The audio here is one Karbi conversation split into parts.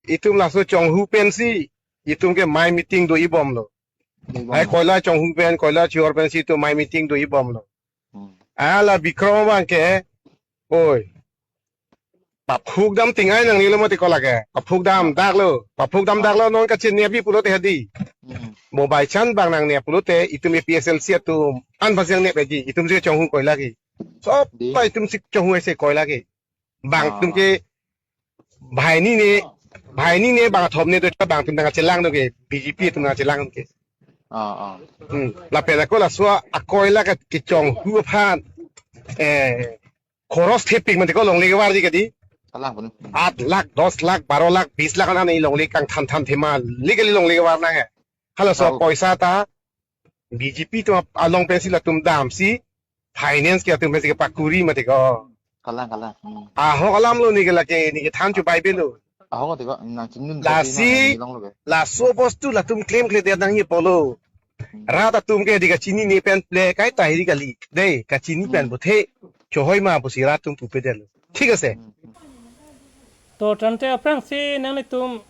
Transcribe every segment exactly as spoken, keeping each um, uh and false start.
itum laso chonghu pensi itum ke mai meeting do-i bomlo. Hai koila chonghu pen, koila chihor pensi itum mai meeting do-i bomlo. Hmm. Ala Bikram abang ke, oi, paphuk dam tingai nangnelo mati ko lake. Paphuk dam daklo. Paphuk dam daklo, non kachinine pi pulote hadi. Hmm. Bo by chance bang nangne pulote, itum A P H L C atum an bajang ne peji. Itum si chonghu koila ke. Sob pa itum si chonghu ese koila ke. Bang atum ke, banghini ne, banghini ne bangkethom ne do, bang atum nangchelang do ke, B J P atum nangchelang ke. Ah, ah. Hmm. Lapen ako laso akoila ke kechonghu aphan, eh, khoros thepik mati ko longle kevarji kadi. Kalang pun. Aat lakh, dos lakh, baro lakh, bis lakh anani longle kangthan than thema, legally longle kevar nang he. Halaso poisa ta B J P atum along pensi latum damsi, finance ke atum pensi kepakuri mati ko. Kalang, kalang. Hmm. Ahok alamlo ne ke lake, ne kethan chubai belo. Ahok ati ko, nangchinidun. Lasi, nangchinidun longlo ke. Laso bostu latum klemkledet nangji pulo. Hmm. Rat atum ke di kachinine pen ple kaita hiri kali. Dei, kachini pen bothe. Chohoi ma pusi rat atum pupedetlo. Thik ase. Hmm, hmm. To tangte aphrangsi nanglitum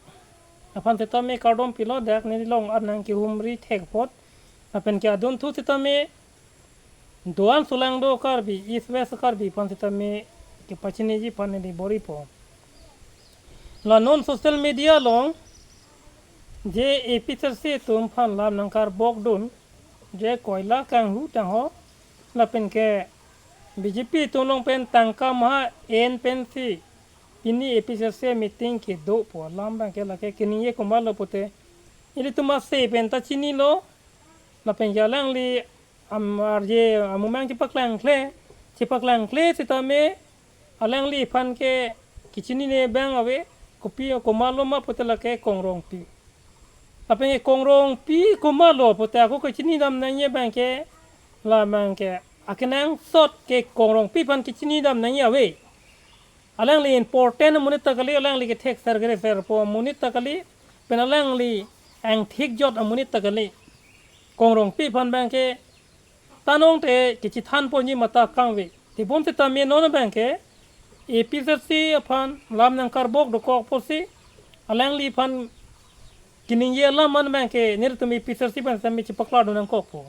aphan sitame kardom pilo, dak nelilong arnang kehumri thek apot. Lapen ke adunthu sitame do-an solangdo Karbi, East West Karbi aphan sitame kepachiniji aphan neli bor-ipo. La non social media along je A P H L C atum aphan lam nangkarbokdun, je koila kanghu tangho, lapen ke B J P atum along pen tangka maha en pensi pini A P H L C meeting kedo pu alam abang ke lake keningje komatlo pute, ilitum ase pen ta chinilo, lapen ke alangli am-, arje amumang chepaklangkle, chepaklangkle sitame alangliphan ke kechinine abang ave, kopi komatlo ma pute lake Kongrongpi. Lapen ke Kongrongpi komatlo pute ako kechinidam nangji abang ke, la abang ke akenangsot ke Kongrongpi aphan kechinidam nangji ave. Alangli important amonit ta kali, alangli kethek ser kere serpo amonit ta kali, pen alangli angthik jot amonit ta kali. Kongrongpi aphan abang ke tanong te kechethan ponji mata kangve. Tebon sitame non abang ke A P H L C aphan lam nangkarbok dokok pusi alangliphan keningje alam an abang ke nelitum A P H L C aphan sitame chepaklardun nangkokpo.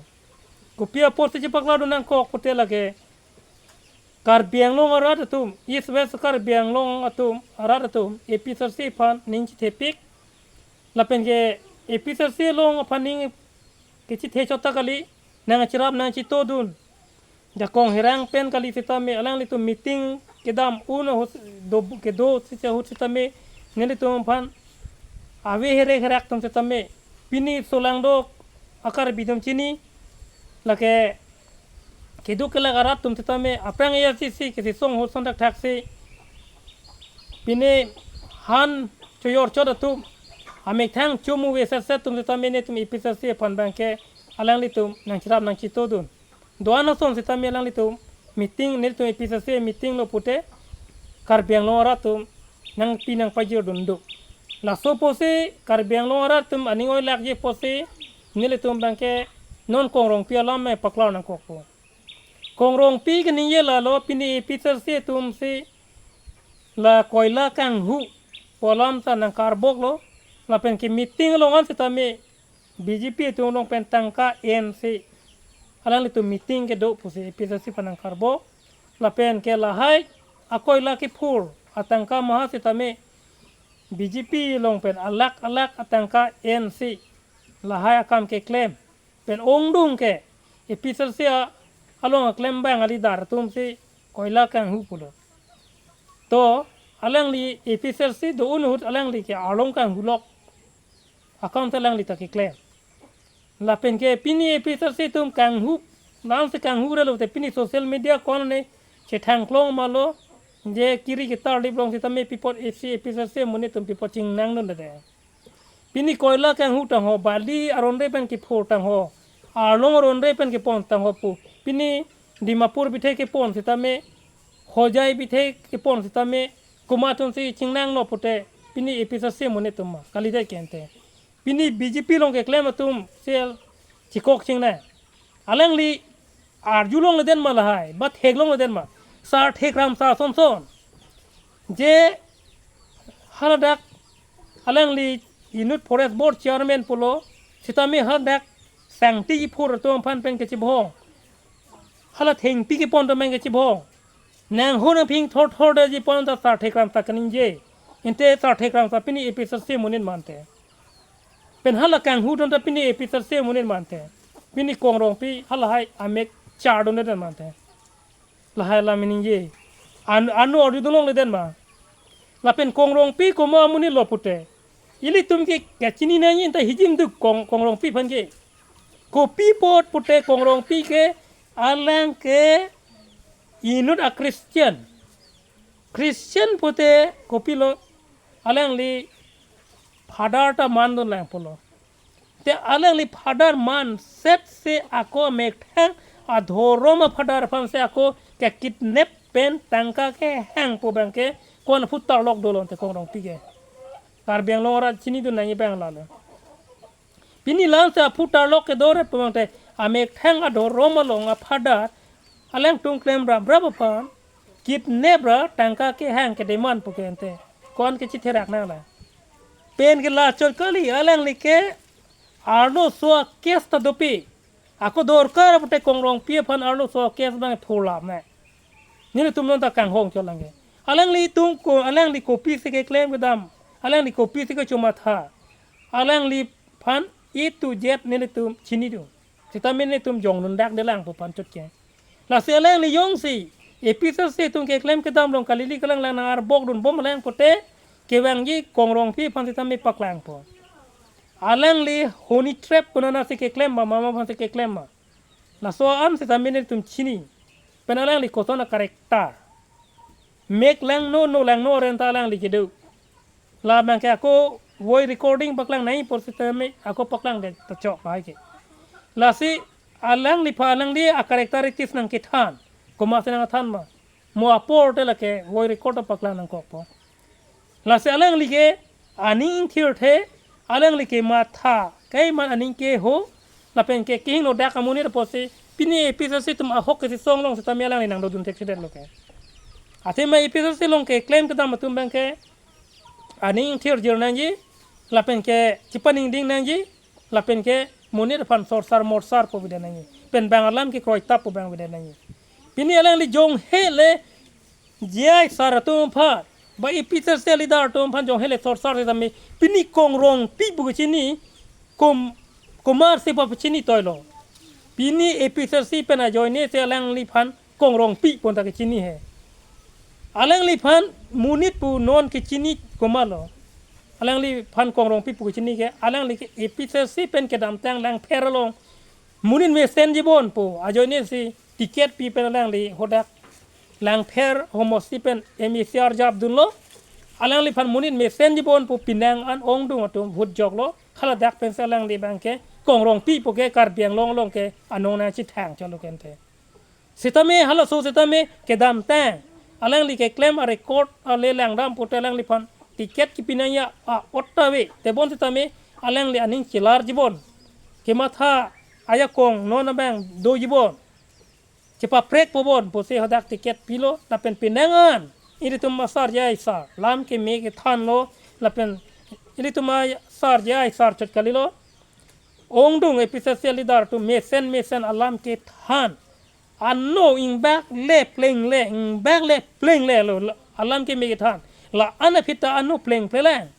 Kopi apotsi chepaklardun nangkok pute lake Karbi Anglong arat atum, East West Karbi Anglong atum, arat atum, A P H L C aphan ning chethepik. Lapen ke A P H L C along aphan ning kechethe chot ta kali, nangcherap nangchetodun. Jakong herang pen kali sitame, alanglitum meeting kedam un ahut do, kedo sisi ahut sitame, nelitum aphan ave herek herak atum sitame, pini solangdo a-Karbi atum chini, lake keduk kelak arat atum sitame, aphrang A R C C kesisong ahut son thakthak si, pini han choyor chot atum, amethang chomu ve set set atum sitame netum A P H L C aphan abang ke alanglitum nangcherap nangchetodun. Do-an ason sitame alanglitum meeting, nelitum A P H L C meeting lo pute Karbi Anglong arat atum nangpi nangpajirdun do. Laso pusi Karbi Anglong arat atum aning oilakji pusi nelitum abang ke non Kongrongpi alam me paklar nangkokpo. Kongrongpi keningje lalo, pini A P H L C atum si la koila kanghu pu alam ta nangkarboklo, lapen ke meeting along an sitame B J P atum along pen tangka ensi alanglitum meeting kedo pusi A P H L C aphan nangkarbok. Lapen ke lahai akoila kephur atangka maha sitame B J P along pen alakh alakh atangka ensi lahai akam keklem. Pen ongdung ke A P H L C a-, along aklembang a-leader atum si koila kanghu pulo. To, alangli A P H L C do-un ahut alangli ke arlong kanghu lok akam ta alangli ta keklem. Lapen ke pini A P H L C atum kanghu, nang si kanghu relo te pini social media kon ne chethang klong malo, je kiri ketar lip long sitame pi apot A C, A P H L C amonit atum pi apot chingnangdunde. Pini koila kanghu tangho, bali aron re pen kephur tangho, arlong aron re pen kepon tangho pu. Pini Dimapur bithe kepon sitame, Hojai bithe kepon sitame, komat atum si chingnanglo pute, pini A P H L C amonit atum ma, kalidet kente. Pini B J P along keklem atum sel chikok chingnang. Alangli arjulongledet ma lahai, ba theklongledet ma. Sar thek ram sa son son. Je haladak Alangli inut Forest Board Chairman pulo, sitame hadak sangti iphur atum aphan pen kachibhong. Hala thengpi kepon atum pen kachibhong. Nangho nangphing thorthor detji pon ta Sarthe Kramsa kaningje. Ante Sarthe Kramsa pini A P H L C amonit mante. Pen hala kanghu atum ta pini A P H L C amonit mante. Pini Kong Rongpi halahai amek char dunde mante. Lahai alam ningje. An, ano arjudun longledet ma. Lapen Kong Rongpi komat amonit lo pute, ilitum ke kachini nangji, anta hijim duk Kong, Kong Rongpi aphan ke. Kopi apot pute Kong Rongpi ke, alang ke inut a-Christian. Christian pute kopilo, alangli Father ta mandun lang pulo. Te alangli Father manset si ako methang adhorom a-Father aphan si ako ke kidnap pen tangka kehang pu abang ke ko-an aphu tarlok dolo ante Kong Rongpi ke. Karbi Anglong arat chinidun nangji abang lalo. Pini lang si aphu tarlok kedo re pu abang te amethang adhorom along a-Father alangtum klem rap rap aphan kidnap ra tangka kehang ke demand pu ke ante. Ko-an ke chitherak nang la. Pen ke la chot kali, alangli ke arloso a-case ta dopik. Ako dorkar pute Kong Rongpi aphan arloso a-case abang phulam ne. Nelitum non ta kanghong chot lang ke. Alanglitum ko, alangli kopi si keklem kedam. Alangli kopi si kechomatha. Alangliphan A to Z nelitum chinidun. Sitame nelitum jong nundakde lang pu aphan chot ke. Lasi alangli jongsi A P H L C atum keklem kedam along kalili kalang lang nang-arbok dunbom lang pute kevangji Kong Rongpi aphan sitame paklangpo. Alangli honey trap konat si keklem ma, mama aphan si keklem ma. Laso an sitame nelitum chini. Pen alangli koson a-character. Mek langno, no langno renta alangli kedo. La abang ke ako voice recording paklang nangji apor sitame ako paklangdet ta chok lahai ke. Lasi alangliphan alangli a-characteristics nangkethan. Komat si nangthan ma. Mo apor te lake voice record paklang nangkokpo. Lasi alangli ke aning ingthirthe, alangli kematha kaiman aning keho, lapen ke kehingno dak amonit apotsi pini A P H L C atum ahok ke si song long sitame alangli nangdodun thekthedetlo ke. Athema A P H L C along keklem kedam atum abang ke aning ingthirjir nangji, lapen ke chipaningding nangji, lapen ke monit aphan sorsar morsar pu avedet nangji. Pen bang alam kekroi tap pu abang avedet nangji. Pini alangli jong hele J I sir atum aphan, ba A P H L C leader atum aphan jong hele sorsar sitame pini Kong Rongpi pu kechini, kom, komat si pa chini toilo. Pini A P H L C pen ajoine si alangliphan Kong Rongpi pon ta kechini he. Alangliphan monit pu non kechini komatlo. Alangliphan Kong Rongpi pu kechini ke, alangli ke A P H L C pen kedamtang Langpher along monit mesenji bon pu ajoine si ticket pi pen alangli hadak Langpher homosti pen M A C arjap dunlo. Alangliphan monit mesenji bon pu penang an ongdung atum vote joklo. Hala dak pensi alangli abang ke Kong Rongpi pu ke Karbi Anglong along ke anong nangchethang chotlo ke ante. Sitame halaso sitame kedamtang alangli keklem a-record ale langdam pute alangliphan ticket kipi nangji a-ot ta ave. Tebon sitame alangli aning chelarji bon, kematha ajakong non abang doji bon, chepaprekpo bon pusi hadak ticket pilo, lapen penang an ilitum a-sir J I sir lam keme kethanlo, lapen ilitum a-sir J I sir chot kalilo. Ongdung A P H L C leader atum mesen mesen alam kethan. Ano ingbak le pleng le, ingbak le pleng le lo, alam keme kethan. La-an aphi ta ano pleng pleng le.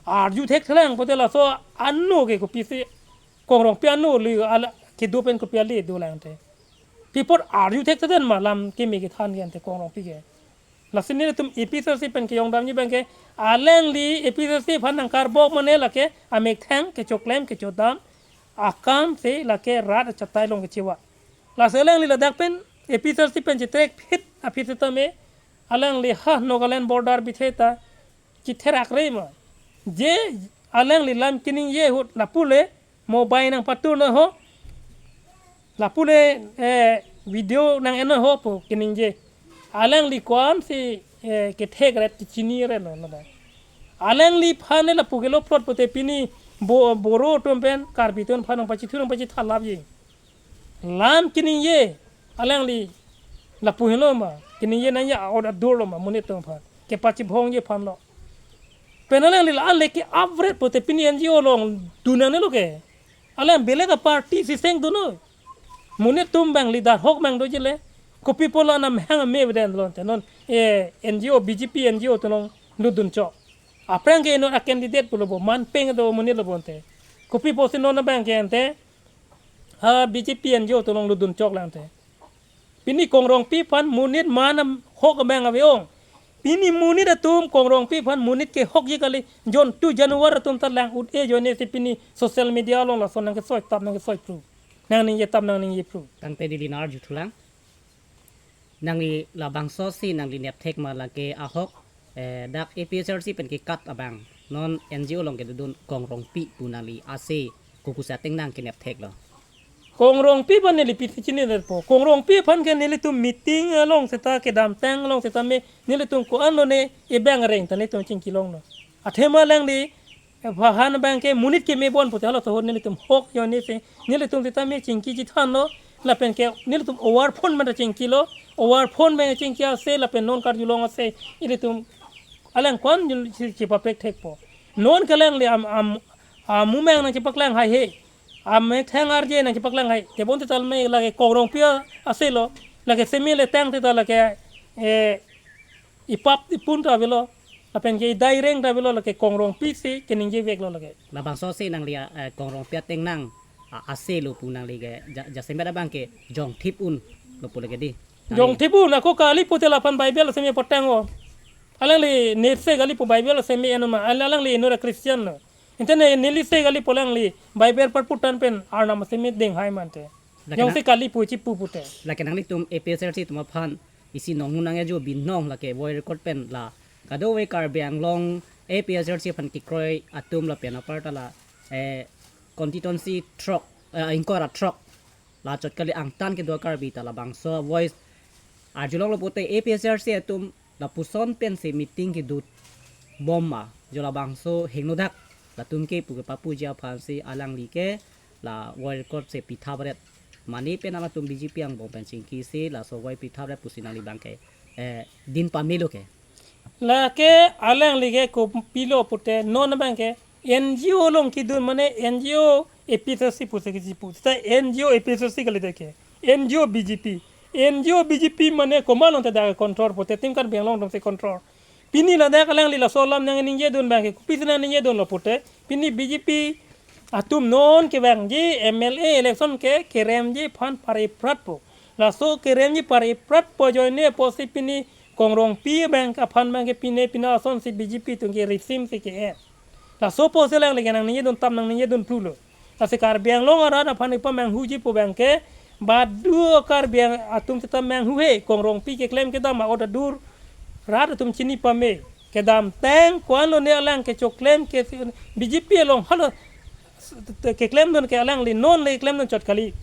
Arju thekthelang pute laso ano ke kopisi Kong Rongpi ano le, ala kedo pen kopi ale dolang te. Pi apot arju thekthedet ma lam keme kethan ke ante Kong Rongpi ke. Lasi nelitum A P H L C pen kejongdamji abang ke, alangli A P H L C aphan nangkarbok mane lake amethang kechoklem kechodam akam si lake rat achatai along kechewa. Lasi alangli ladak pen A P H L C pen chetrek phit aphi sitame alangli ha Nagaland border bithe ta chetherak re ma. Je alangli lam keningje ahut lapu le mobile nangpatur noi ho. Lapu le, eh, video nang-en noi ho pu keningje. Alangli ko-an si, eh, kethek ret kechini re lo lo da. Alangliphan le lapu kelo plot pute pini Bo-, Boro atum pen Karbi atum aphan nangpachithur nangpachithalapji. Lam keningje alangli lapu helo ma, keningje nangji a-ot adur lo ma monit atum aphan. Kepachibhongji aphan lo. Pen alangli la-an le ke-ap vret pute pini N G O along dun nangnelo ke. Alang beleg aparty si seng dunnon. Monit atum abang leader ahok abang doji le. Kopi apotlo anam hang me veden lo ante non, eh, N G O, B J P N G O atum along lutdun chok. Aphrang ke non a-candidate pulo bo, man peng do monit lo bo ante. Kopi apotsi non abang ke ante, ha B J P N G O atum along lutdun chok lang ante. Pini Kong Rongpi aphan monit man ahok abang ave ong. Pini monit atum Kong Rongpi aphan monit kehokji kali, jontu janwar atum ta lang ut-e ajoine si pini social media along lason nangkesoi tap nangkesoi phru. Nangningje tap nangningje phru. Tangte neli nang-arju thulang. Nangli labangso si nangli nepthek ma lake ahok, eh, dak A P H L C pen kekat abang. Non N G O along kedodun Kong Rongpi pu nangli ase kopusi ateng nangkenepthek lo. Kong Rongpi aphan neli pisi chinipo. Kong Rongpi aphan ke nelitum meeting along seta kedamtang along seta me nelitum ko-an lone ebang areng ta nelitum chingki longlo. Athema alangli, eh, aphan abang ke monit keme bon pute halaso ahut nelitum ahok ajoine si nelitum seta me chingki chethanlo. Lapen ke nelitum over phone manda chingkilo. Over phone abang chingki ase lapen non karjulong ase ilitum alang ko-an jul si chepapek thekpo. Non ke alangli am, am, amu abang nangchepaklang haihe. Amethang arje nangchepaklang hai. Tebon tetal me lake Kong Rongpi ase lo. Lake semi le tang teta lake, eh, ipap ipun ta avelo. Lapen ke idai reng ta avelo lake Kong Rongpi si keningjevek lo lake. Labangso si nangli, eh, Kong Rongpi ateng nang, a-, ase lo pu nangli ke ja, jasemet abang ke jongthip unlo pu lake dei. Nangli jongthip un ako kali pute laphan Bible semi potang o. Alangli nese kali pu Bible semi enoma. Al-, alangli inut a-Christian lo. Ante ne neli se kali pu alangli Bible parputang pen Arnam ase me deng hai mante. Lake nang- Jongsi kali pu chipu pute. Lake nanglitum A P H L C atum aphan isi nong nang ejo binong lake voice record pen la kadokave Karbi Anglong A P H L C aphan kekroi atum lapen aparta la, eh, constituency throk, eh, ingkoi ra throk la chot kali angtan kedo Karbi ta labangso voice arjulonglo pute A P H L C atum lapuson pensi meeting kedobom ma, jo labangso hingnodak latum ke pu kepapuji aphansi alangli ke la voice record si pithapret. Mane pen halatum B J P angbong pen chingkisi laso voice pithapret pusi nangli abang ke, eh, din pamelo ke. Lake alangli ke kopilo pute non abang ke N G O along kedun mane N G O A P H L C pusi kechipu. Seta N G O A P H L C kali de ke. N G O B J P. N G O B J P mane komat along ta dak control pute tim Karbi Anglong atum si control. Pini ladak alangli laso alam nangningjedun abang ke, kopisi nangningjedunlo pute. Pini B J P atum non kevangji M L A election ke keremji aphan pare pratpo. Laso keremji pare pratpo ajoine pusi pini Kong Rongpi abang aphan abang ke pine pine asonsi B J P atum ke risim si ke-en. Laso pusi alangli ke nangningjedun tap nangningjedun phrulo. Lasi Karbi Anglong arat aphan ipamanghuji pu abang ke badu Karbi Ang-, atum seta manghuhe, Kong Rongpi keklem kedam a-order rat atum chini pame. Kedamtang ko-an lone alang kechoklem ke B J P along hala keklemdun ke alangli non le klemdun chot kali.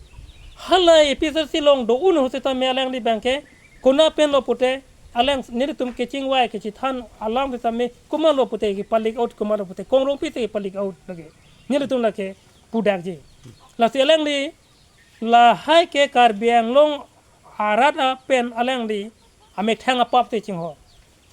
Hala A P H L C along do-un ahut seta me alangli abang ke kona penlo pute alang nelitum kechingvai kechethan alam seta me komatlo pute kepalik out komatlo pute Kong Rongpi te kepalik out lake. Nelitum lake pudakji. Lasi alangli lahai ke Karbi Anglong arat apen alangli amethang apap te chingho.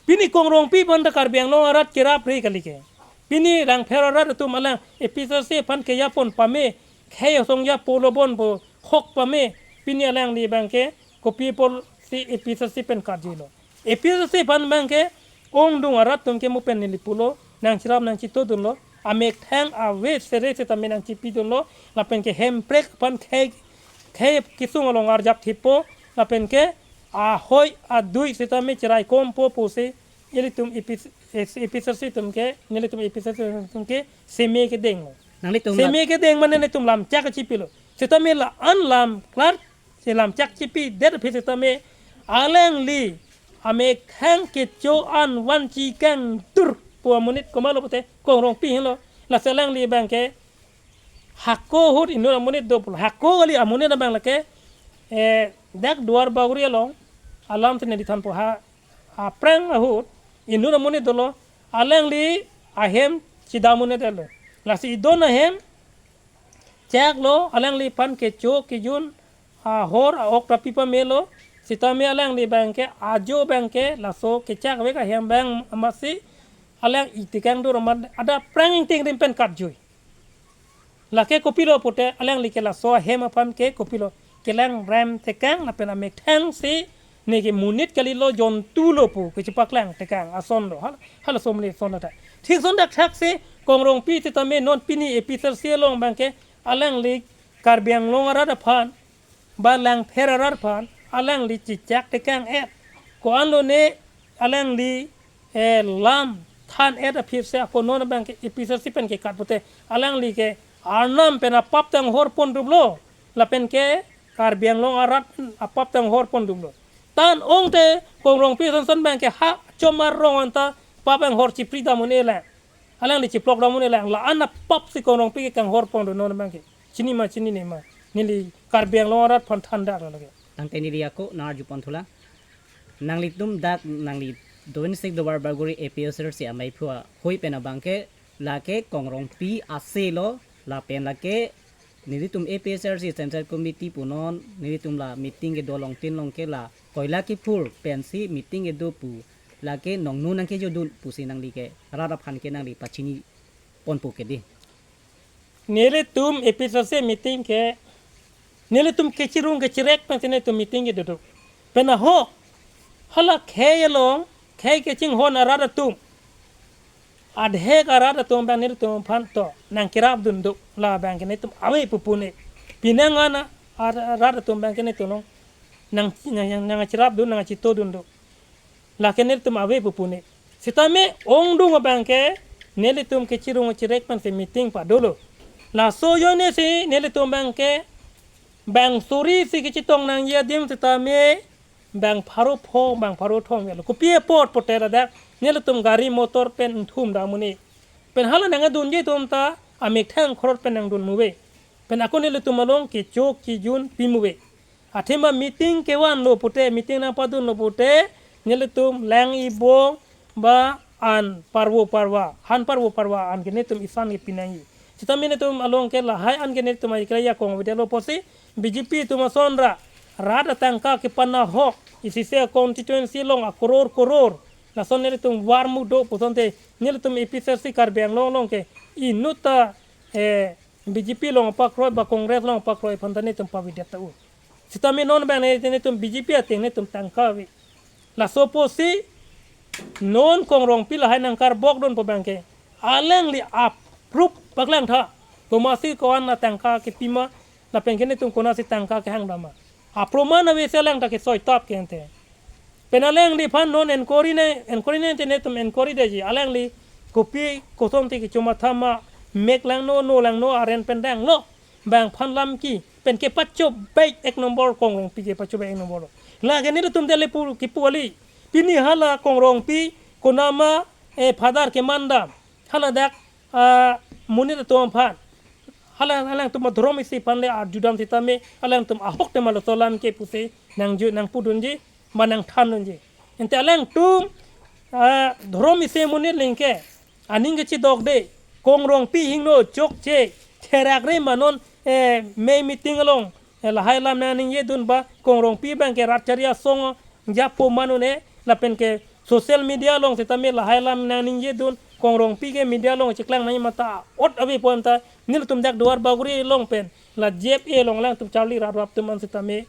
Pini Kong Rongpi aphan ta Karbi Anglong arat kerap re kali ke. Pini rangpher arat atum alang A P H L C aphan kejapon pame, khei asong japo lo bon bo hok pame, pini alangli abang ke kopi apotsi A P H L C pen karjuilo. A P H L C aphan abang ke ongdung arat atum ke mo pen neli pulo, nangcherap nangchitodunlo, amethang ave sere seta me nangchipidunlo, lapen ke Hemprek aphan khei, khei kesung along arjap thipo, lapen ke ahoi adui seta me cherai kompo pusi, ilitum A P H L C, A P H L C atum ke, nelitum A P H L C atum ke seme kedenglo. Nanglitum la- Seme kedeng mane nelitum lamchak chipilo. Seta me la-an lam klar si lamchak chipidet aphi seta me alangli amethang kecho an vanchi kangtur pu amonit komatlo pute Kong Rongpi henlo. Lasi alangli abang ke hako ahut inut amonit do pulo. Hako kali amonit abang lake, eh, dak Duar Bagori along alam si neli thanpo ha, aphrang ahut inut amonit dolo, alangli ahem chidam un-edetlo. Lasi idon ahem chaklo, alangliphan kecho kejun ahor a-ok ta pipamelo, seta me alangli abang ke ajo abang ke laso kechakvek ahem abang amatsi alang itikang do raman ada prang ingting rim pen kat jui. Lake kopilo pute alangli ke laso ahem aphan ke kopilo kelang rem tekang lapen amethang si ne ke monit kalilo jontu lo pu kechepaklang tekang ason lo hal hal som le son ta. Thik son dak thak si Kong Rongpi sitame non pini A P H L C along abang ke alangli Karbi Anglong arat aphan ba Langpher arat aphan alangli chichak tekang et. Ko-an lo ne alangli eh, lam than et aphi se ako non abang ke A P H L C pen ke kat pute alangli ke Arnam pen apap tang hor pon dublo lapen ke Karbi Anglong arat apap tang hor pon dublo. Tan ong te Kong Rongpi son son abang ke ha chom arong anta pap ang hor chipri damun elang. Alangli chiplok damun elang la an apap si Kong Rongpi ke kang hor pon du non abang ke. Chini ma chinine ma. Neli Karbi Anglong arat aphan than dak lake. Tangte neli ako nang arju pon thulang. Nanglitum dak nangli Doin Sik Duarbagori A P H L C amei phua hui pen abang ke lake Kong Rongpi ase lo lapen lake nelitum A P H L C Central Committee punon nelitum la meeting kedo along tin along ke la koila kephur pensi meeting kedo pu lake nongnu nangkejodun pusi nangli ke rat aphan ke nangli pachini ponpo ke di. Nelitum A P H L C meeting ke nelitum kechirung kechirek pen si nelitum meeting kedo do. Pen ahok hala khei along khei kechinghon arat atum adhek arat atum abang nelitum aphan to nangkerap dun do la abang ke nelitum ave pu pune. Pinang ana ar- arat atum abang ke nelitum along nang nang nang nangcherap dun nangchito dun do. Lake nelitum ave pu pune. Sitame ongdung abang ke nelitum kechirung chirek pen si meeting padolo. Laso ajoine si nelitum abang ke bang suri si kechetong nangji adim sitame bang pharo pho bang pharo thom velo. Kopi apot pote ladak nelitum gari motor pen thum damun e. Pen hala nangdunji atum ta amethang khorot pen nangdun muve. Pen ako nelitum along kechok kejun pi muve. Athema meeting kevan lo pute, meeting nangpadun lo pute, nelitum lang ibong ba an parvo parva, han parvo parva an ke nelitum isan kepi nangji. Sitame nelitum along ke lahai an ke nelitum ai kre ya kong video lo pusi, B J P atum ason ra, rat atangka kepan ahok, isi se constituency along akoror koror, lason nelitum varmu do pusonte, nelitum A P H L C Karbi Anglong along ke, inut ta, eh, B J P along apakroi ba Congress along apakroi aphan ta nelitum pavidet ta u. Sitame non abang ne nelitum B J P ateng nelitum tangka ave. Laso pusi non Kong Rongpi lahai nangkarbok dun pu abang ke alangli approve paklang tha. Komatsi ko-an atangka kepi ma lapen ke nelitum konatsi tangka kehang dam ma. Aproman ave si alang ta kesoi tap ke ante. Pen alangliphan non inquiry ne inquiry ne te nelitum inquiry detji alangli kopi kosonte kechomatha ma mek langno no langno aren pen danglo bang aphan lam ki pen kepachobei ek nombor Kong Rongpi kepachobei ek nombor lo. Lake nelitum dele pu kipu kali pini hala Kong Rongpi konama eh father keman dam hala dak ah, monit atum aphan hala alangtum adhorom isi aphan le arju dam sitame alangtum ahok te ma laso alam ke pusi nangju nangpudunji ma nangthandunji. Ante alangtum ah, dhorom isi monit lingke aning kechidok de Kong Rongpi hingno chokche therak re ma non eh, mei meeting along eh, lahai alam nangningje dun ba Kong Rongpi abang ke rat chari asong japo ma non e lapen ke social media along sitame lahai alam nangningje dun Kong Rongpi ke media along cheklang nangji ma ta ot ave pu anta nelitum dak Duarbagori along pen la J F A along alangtum charli rap rap atum an sitame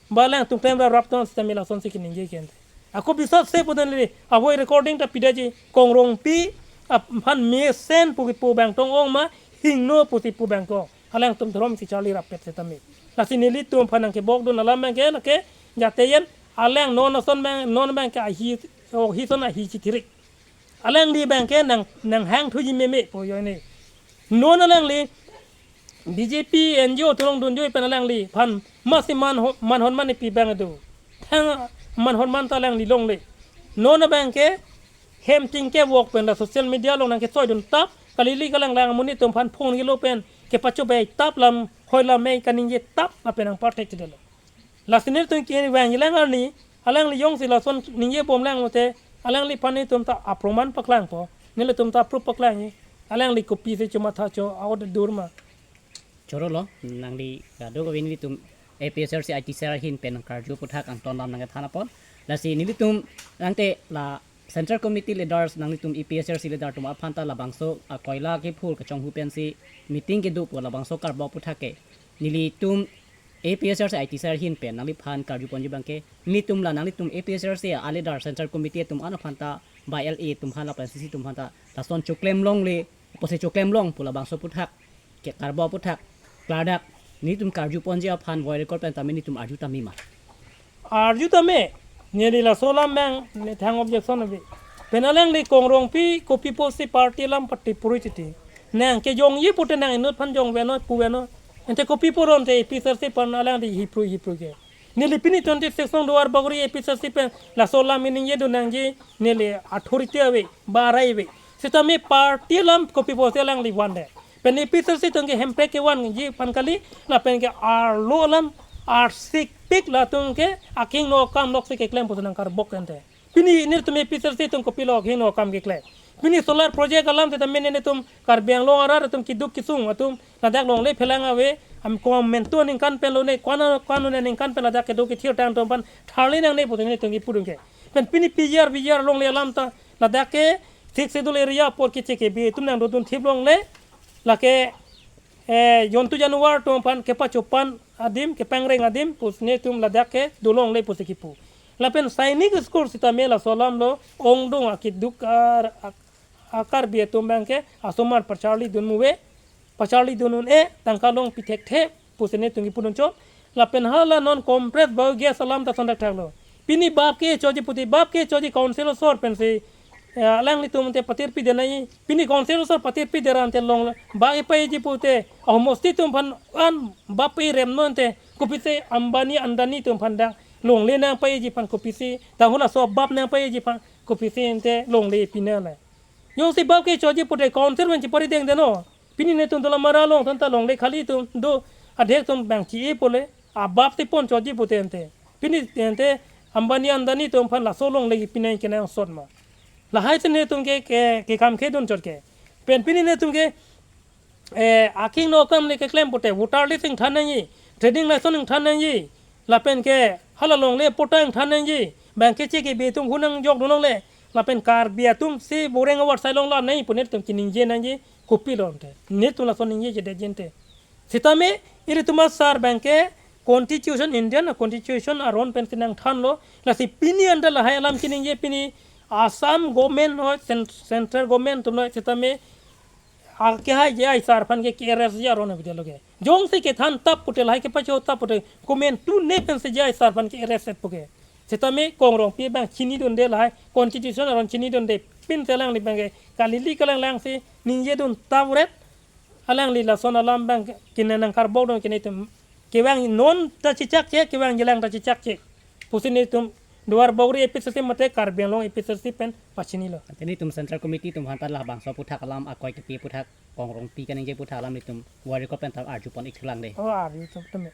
ba alangtum klem rap rap atum an sitame lasonsi keningje ke ante. Ako biswas se pu dan le avoid recording ta pidetji Kong Rongpi aphan mesen pu kipu abang tong ong ma hingno pusi pu abang ko. Alangtum dhorom isi charli rap pet sitame. Lasi nelitum aphan nangkebok dun alam abang ke lake jate yen alang non ason abang non abang ke ahi oh hison ahi chithirik. Alangli abang ke nang nanghang thuji meme pu ajoine. Non alangli B J P N G O atum along dunjui pen alangliphan masi man ho- man hon man pi abang do. Thang man hon man ta alangli longle. Non abang ke hem ting kevok pen la social media along nangkesoi dun tap kali li kalang lang amonit atum aphan phone kilo pen kepachobei tap lam hoi lam mei kaningje tap lapen nangpartek chedelo. Lasi nelitum ke vang ilang arni alangli jongsi lason ningje bom lang mute alangliphan nelitum ta aproman paklangpo nelitum ta proof paklangji alangli kopisi chomatha cho aot dur ma. Choro lo nangli kadokave nelitum A P H L C I T cell ahin pen nangkarju aputhak angton lam nangkethan apot. Lasi nelitum tangte la Central Committee leaders nanglitum A P H L C leader atum aphan ta labangso akoila kephur kachonghu pensi meeting kedo pu labangso karbok aputhak ke nelitum A P H L C I T sir ahin pen nangliphan karju ponji abangke nelitum la nanglitum A P H L C a leader Central Committee atum an aphan ta by L A atum aphan lapen C C atum aphan ta lason choklem longle pusi choklem long pu labangso aputhak ke karbok aputhak klardak nelitum karju ponji aphan voice record pen tame nelitum arju tame ma? Arju tame, neli laso alam abang ne thang objection ave. Pen alangli Kong Rongpi kopi pusi party alam pati puri titi. Nang kejongji pute nang inut aphan jong veno pu veno. Ante kopi puron te A P H L C aphan alangli hipru hipru ke. Neli pini twenty-six nong Duarbagori A P H L C pen laso alam ningje dun nangji neli authority ave, barai ave. Sitame party alam kopi pusi alangli vande. Pen A P H L C atum ke hemprek kevanji aphan kali, lapen ke arlo alam arsik pik latum ke akehingno akam loksi keklem pusi nang karbok ante. Pini nelitum A P H L C atum kopilo akehingno akam keklem? Pini solar project alam sitame nelitum Karbi Anglong arat atum keduk kesung atum ladak longle phelang ave, am komantu aningkan pen lone, kwana kwana aningkan pen ladak kedo kethir tang atum aphan tharli nangne pusi nelitum kipudun ke. Pen pini P G R, V G R longle alam ta ladak ke Sixth Schedule area apor keche kebi atum nang dodun thip longle, lake, eh, jontu januar atum aphan kepachopan adim, kepangreng adim pusi nelitum ladak kedo longle pusi kipu. Lapen Sainik School sitame laso alam lo ongdung akeduk ar-, ak-, a Karbi atum abangke asomar pacharli dun muve, pacharli dun un-e, tangka longpi thekthe pusi nelitum kipudun chot. Lapen hala non compressed biogas alam ta sondak thaklo. Pini bap ke choji pute, bap ke choji council asor pensi, eh, alanglitum ante patirpi denai. Pini council asor patirpi deran ante long bap ipaiji pute ahomosti atum aphan an bap irem non ante kopisi Ambani Adani atum aphan dak longle nangpaiji aphan kopisi, tahun laso bap nangpaiji aphan kopisi ante longle pina le. Jongsi bap ke choji pute council pen chipari deng deno. Pini netum Dolamara along atum ta longle khali atum do, adhek atum bang chi-e pule, abap si pon choji pute ante. Pini ante Ambani Adani atum aphan laso longle kipinai kenangsot ma? Lahai si netum ke, ke, kekam kedun chot ke. Pen pini netum ke, eh, akehingno akam le keklem pute voter list ingthan nangji, trading license ingthan nangji, lapen ke hala longle patta ingthan nangji, bang keche kebi atum hu nangjok dun longle, lapen Karbi atum si boreng awar sai long la nai pu netum kiningje nangji kopilo ante? Netum laso ningjejedet ji ante. Sitame ilitum asar abangke constitution, Indian constitution aron pensi nangthanlo. Lasi pini anta lahai alam kiningje pini Assam government noi, cen-, central government atum noi, sitame akehai J I sir aphan ke ke-arrest ji aron abidi lo ke. Jongsi kethan tap pute, lahai kepacho tap pute, komantu ne pensi J I sir aphan ke-arrest et pu ke? Sitame Kong Rongpi abang chinidunde, lahai constitution aron chinidunde, pin te alangli abangke kalili kalang langsi ningjedun tap ret. Alangli lason alam abang kene nang karbok dun kene atum kevang non ta chechak che, kevangjilang ta chechak che pusi netum Duarbagori A P H L C mate Karbi Anglong A P H L C pen pachinilo. Ante netum Central Committee atum aphan ta labangso aputhak alam akoi kepi aputhak Kong Rongpi kaningje aputhak alam netum voice record pen ta arju pon ik thelang de. Oh, arju tum tum.